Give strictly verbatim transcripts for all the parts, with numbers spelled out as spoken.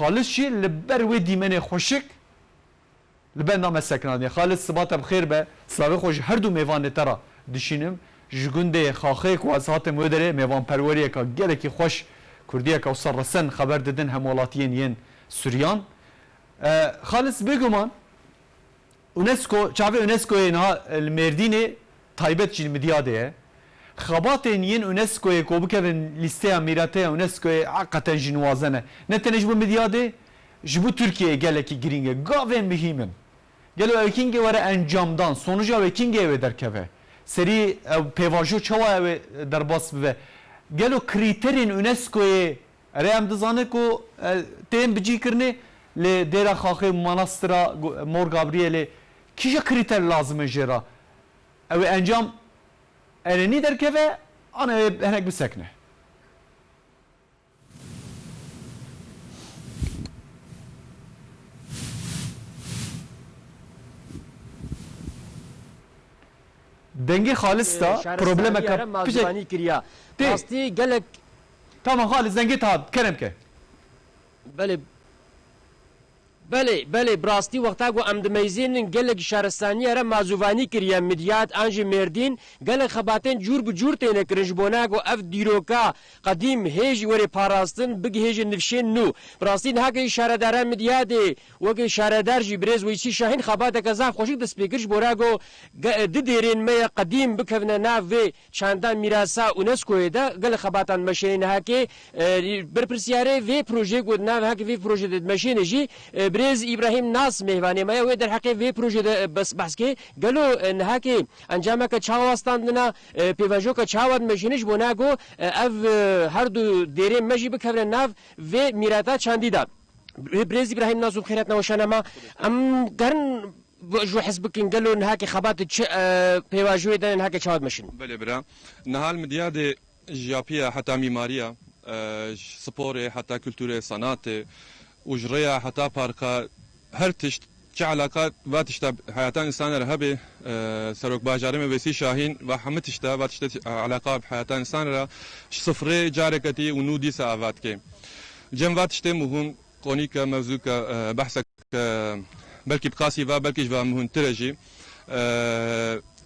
Xalis jî li ber wê dîmenê xweşik li benda me sekinandiye. Xalis, siba te bi xêr be. Silavê xwe ji her du mêvanê te re dişînim. Ji gundê Xaxê ku ez hatim wê derê, mêvanperweriyeka gelekî xweş, kurdiyeka wisa resen xeber didin hemwelatiyên yên Suryan. E, Xalis, bêguman UNESCO, çavê UNESCO'yê niha li Mêrdînê, taybet jî li Midyadê ye. Xebatên yên UNESCO'yê ku bikevin lîsteya mîrateya UNESCO'yê heqeten jî nuwaze ne. Ne tenê ji bo Midyadê, ji bo Tirkiyeyê gelekî girîng e. Gavên muhîm in. Gelo ew kîngê were encamdan, sonuca wê kîngê wê derkeve? Serî ew pêvajo çawa ew ê derbas bibe? Gelo krîterên UNESCO'yê Erê, em dizanin ku, e, tên bicîkirinê li Dêra Xaxê, Manastira Gu-, Mor Gabrielê kîja krîter lazim e jê re? Ew ê encam erenî derkeve, an ew ê hinek bisekine? Dengê Xalis da problemeka pişek- Tê. Rastî gelek Tamam Xalis, dengê te hat, kerem ke. Belê. Belê, belê, bi rastî wexta ku em dimeyzênin gelek şaristaniya re mazûvanî kiriye, Midyad an jî Mêrdîn, gelek xebatên cûr bi cûr têne kirin ji bona ku ev dîroka qedîm hê jî were parastin, bigihêje nifşên nû. Bi rastî niha ke jî şaredara Midyadê, weke şaredar jî birêz Weysî Şahîn xebateke zaf xweşik dest pê kir ji bona ku ge-, du dêrên me ya qedîm bikevine nav vê çanda mîrasa UNESCO'yê de gelek xebatan meşênê nihakê, e, berpirsyarê vê projeyê ku di nav heke vê projeyê de dimeşêne jî, e, birêz Îbrahîm Nas mêvanê me ye, wê derheqê vê projeyê de, e, bes, behs kê. Gelo, e, nihakê encameke çawa standina, e, pêvajoke çawa dimeşêne ji bona ku, e, ev, e, her du dêrên me jî bikevine nav vê mîrata çandî de? Birêz Îbrahîm Nas û bi xêr hatina weşana me. Em karin ji we hez bikin, gelo nihakê xebatê çi, e, pêvajoyê de nihakê çawa dimeşin? Belê bira. Niha li Midyadê ji yapîya heta mîmariya, e, ji sporê heta kulturê, sanatê û ji rêya heta parka her tişt, çi eleqa va tişta heyata însanê re hebe, e, serok bajarê me Weysî Şahîn va hemî tişta, va tişta eleqa bi heyata însanê re ji sifrê careke tî û nû dîsa ava dike. Cem va tiştê muhim, Konîke, mewzûke, e, behseke, e, belkî bi qasî ve, belkî ji ve muhimtir e jî. E,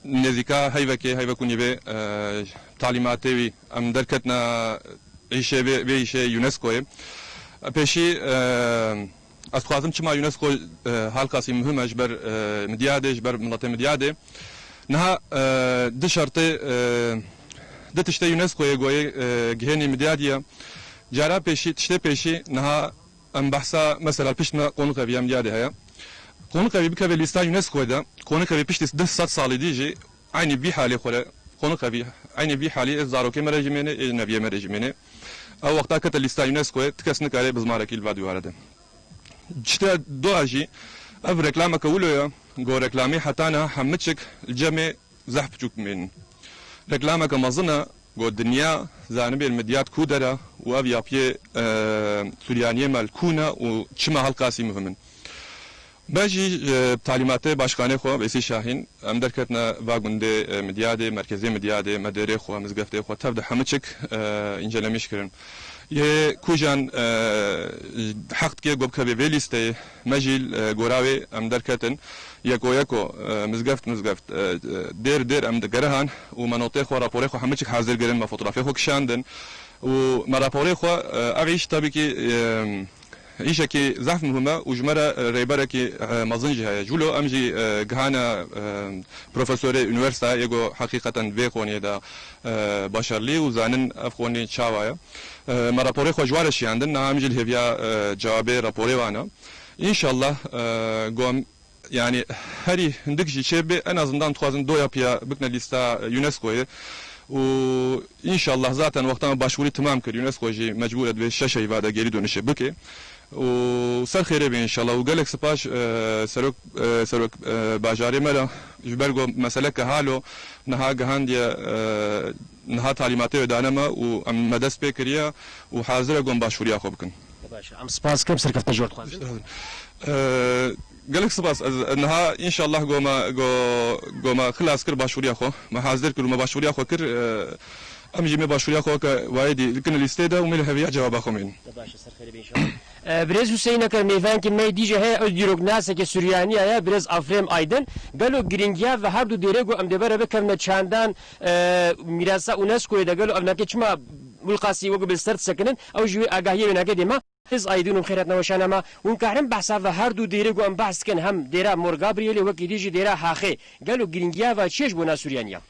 nêzîka heyvekê, heyvek û nîvê, e, talîmatê wî em derketine îşê vê, vê îşê UNESCO'yê. Pêşî, e, ez dixwazim çima UNESCO, e, halkasî muhim e ji ber, e, Midyadê, ji ber miletê Midyadê. Niha, e, du şertê, e, du tiştê UNESCO'yê goyê, e, gihênî Midyadê ye. Cara pêşî, tiştê pêşî niha Em behsa mesela pişt me Qonuxevî em diyadê heye. Qonuxevî bikeve lîsta UNESCO'yê de, Qonuxevî piştî du sed salî dî jî eynî vî halê xwe re, Qonuxevî eynî vî halî ez zarokê me re jî mêne, ê neviyê me re jî mêne. Ew wexta kete lîsta UNESCO'yê, ti kes nikare bi zimarekî li va dîware de. Tişta dua jî, ev reklameke wilo ye, go reklamî heta niha hemiçik li cemê zehf biçûk bimînin. Reklameke mezin e, ku dinya zanibê li Midyad kû der e û ev yapiyê, e, Suryaniyê me li kû ne û çima Helqasî muhim in. Me jî, e, talîmatê başkanê xwe Veysî Şahîn, em derketine va gundê, e, Midyadê, merkezê Midyadê, me dêrê xwe, mizgeftê xwe, tev de hemiçik, e, încelemîş kirin. Yê ku jan, e, heq dike ku bikeve vê lîsteyê, me jî, e, gora wê em derketin. Yeko yeko, e, mizgeft mizgeft, e, e, dêr dêr em digerihan û me notê xwe, raporê xwe hemiçik hazir kirin, me fotografê xwe kişandin. Û me raporê xwe, e, ev îş tabii ki, e, îşekî zehf muhim e û ji me re, e, rêberekî, e, mezin jî heye. Ji wilo em jî, e, gihane, e, profesorê unîversîteyê yê ku heqîqeten vê qoniyê de, e, başarlî û zanin ev qonî çawa ye. E, me raporê xwe ji wan re şiyandin, niha em jî li hêviya, e, cewabê raporê wan e. Înşallah, e, ku em, yanî herî hindik jî çêbibe, en azından dixwazin do yapıya bikine lîsta UNESCO'yê. Û înşallah zaten wexta me başvurî timam kir, UNESCO jî mecbûr e di vê şeş heyva de geri dönüşê bike. Û ser xêrê be înşallah. Û gelek spas, e, serok, e, serok, e, bajarê me re ji ber ku meseleke halo niha gihandiye, e, niha talîmatê wê dane me û em me dest pê kiriye û hazir e ku em başvuriya xwe bikin. Baş e. Em spas dikin, serkeftin ji we dixwazin. Ee, gelek spas. Ez niha înşallah goma, go-, goma xilas kir başvuriya xwe. Me hazir kir û me başvuriya xwe kir. Ee, em jî me başvuriya xwe ke wayê dî dikin lîstê de û me li heviya cewaba xwe mîn. Baş e, ser xêrê be înşallah. E, Birêz Huseyîn Eker, mêvankê me yê dî jî heye, ew dîroknaseke Suryaniya ye, Birêz Afrêm Aydin. Gelo girîngiya ve her du dêrê ku em dê bere bikevine çandan, e, mîrasa UNESCOyê de gelo ev nake çima wilqasî wek bi ser disekinin, ew jî wê agahiyê wê nake dê me. Birêz Aydin û xêr hatina weşana me. Hûn karin behsa ve her du dêrê ku em behs dikin, hem dêra Mor Gabrielê, wekî dî jî dêra Haxê. Gelo girîngiya ve çi ye ji bona Suryaniya?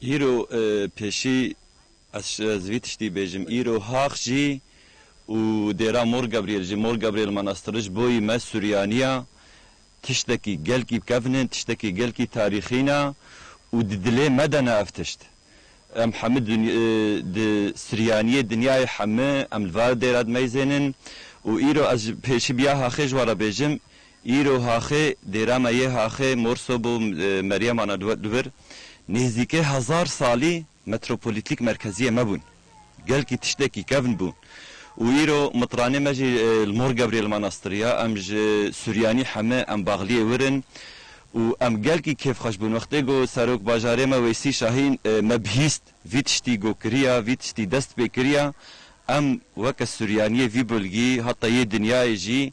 Îro, e, pêşî Ez, ez vî tiştî bêjim. Îro Hax jî û dêra Mor Gabriel jî, Mor Gabriel Manastiri ji boyî me Suryaniya tiştekî gelkî kevn in, tiştekî gelkî tarîxî ne û di dilê me de ne ev tişt. Em hemî duny-, e, di Suryaniyê dinyayê hemî em li va dêra dimeyzênin û îro ez ji pêşî biya Haxê ji we re bêjim. Îro Haxê, dêra me yê Haxê, Mor Sobo, e, Meryem ana li wir, nêzîkê hezar salî metropolitîk merkeziyê me bûn. Gelkî tiştekî kevn bûn. Û îro mitranê me jî, e, li Mor Gabriel Manastiriya, em ji Suryanî heme em baxliyê wir in. Û em gelkî kêfxweş bûn. Wextê ku Serok Bajarê me Weysî Şahîn, e, me bihîst, vî tiştî ku kiriya, vî tiştî dest pê kiriya, em weke Suryaniyê vî bulgî, heta yê dinyayê jî,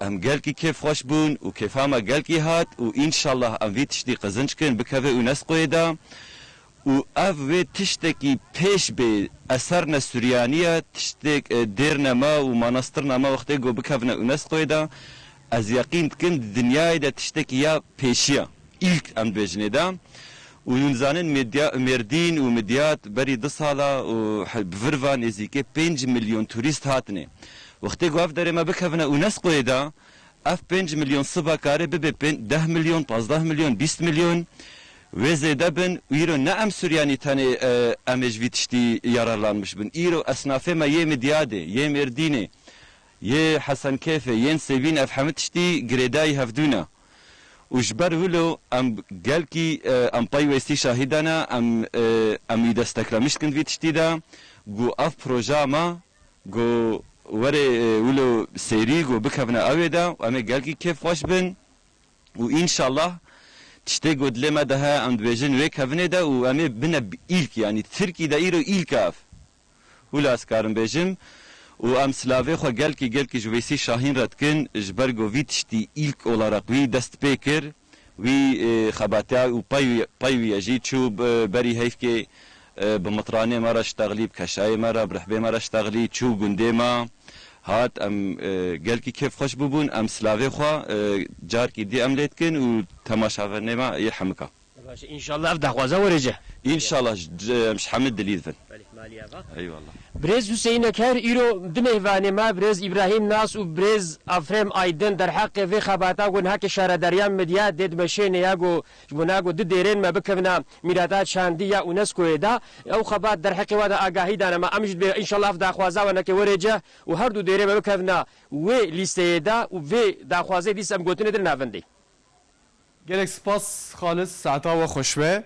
Em gelkî kêfxweş bûn û kêfa me gelkî hat û înşallah em vî tiştî qezinc kin bikeve UNESCOyê de û ev wê tiştekî pêş bê, eser ne Suryanî ye, tiştek, e, dêrne me û manastirna me wextê ku bikevine UNESCOyê de, ez yeqîn dikim di dinyayê de tiştekî ya pêşiya, îlk em dibêjinê de. Û hûn zanin Medya-, Mêrdîn û Midyat berî du sala û he-, bi vir va nêzîkê pênc milyon turîst hatine. Wextê ku ev derê me bikevine UNESCOyê de, ev pênc milyon siba kare bibe pên-, deh milyon, pazdeh milyon, bîst milyon wê zêde bin. Îro ne em Suryanî tenê, e, em ê ji vî tiştî yararlanmiş bin. Îro esnafê me yê Midyadê, yê Mêrdînê, yê Hesenkêfê, yên Sêvîn ev hemî tiştî girêdayî hevdû ne. Û ji ber wilo em gelkî, e, em pey Weysî Şahî de ne, em, e, em wî desteklemiş kin vî tiştî de. Ku ev proja me, ku were, e, wilo sêrî, ku bikevine ewê de, em ê gelkî kêfxweş bin. Û înşallah tiştê ku dilê me de heye, em dibêjin wê kevinê de û em ê bine bi îlk, yanî Tirkî de îro îlk e ev. Wilo ez karim bêjim. Û em silavê xwe gelkî, gelkî ji Weysî Şahîn re dikin, ji ber ku vî tiştî îlk olarak wî dest pê kir, wî, e, xebatiya û pey wî, pey wî ye jî çû, e, berî heyvkê, e, bi mitranê me re ştexlî, bi keşayê me re, bi rihbê me re ştexlî, çû gundê me, hat, em, e, gelkî kêfxweş bûbûn, em silavê xwe, e, carkî dî em lê dikin û temaşevanê me yê hemika. Baş e, înşallah ev daxwaza were cih. Înşallah ji, em ji hemî dilî dibin. Belê, malî ava. Eyvallah. Birêz Huseyîn Eker, îro du mêvanê me, birêz Îbrahîm Nas û birêz Afrêm Aydin derheqê vê xebata ku niha ke şaredariya Midyadê dimeşêne ya ku ji bona ku du dêrên me bikevina mîrata çandî ya UNESCOyê de, ew xebat derheqê wa de agahî dane me. Em jî dibê înşallah ev daxwaza we neke were cih û her du dêrê me bikevina wê lîsteyê de û vê daxwazê dîs em gotinê din navendê. Gelek spas Xalis, saeta we xweş be.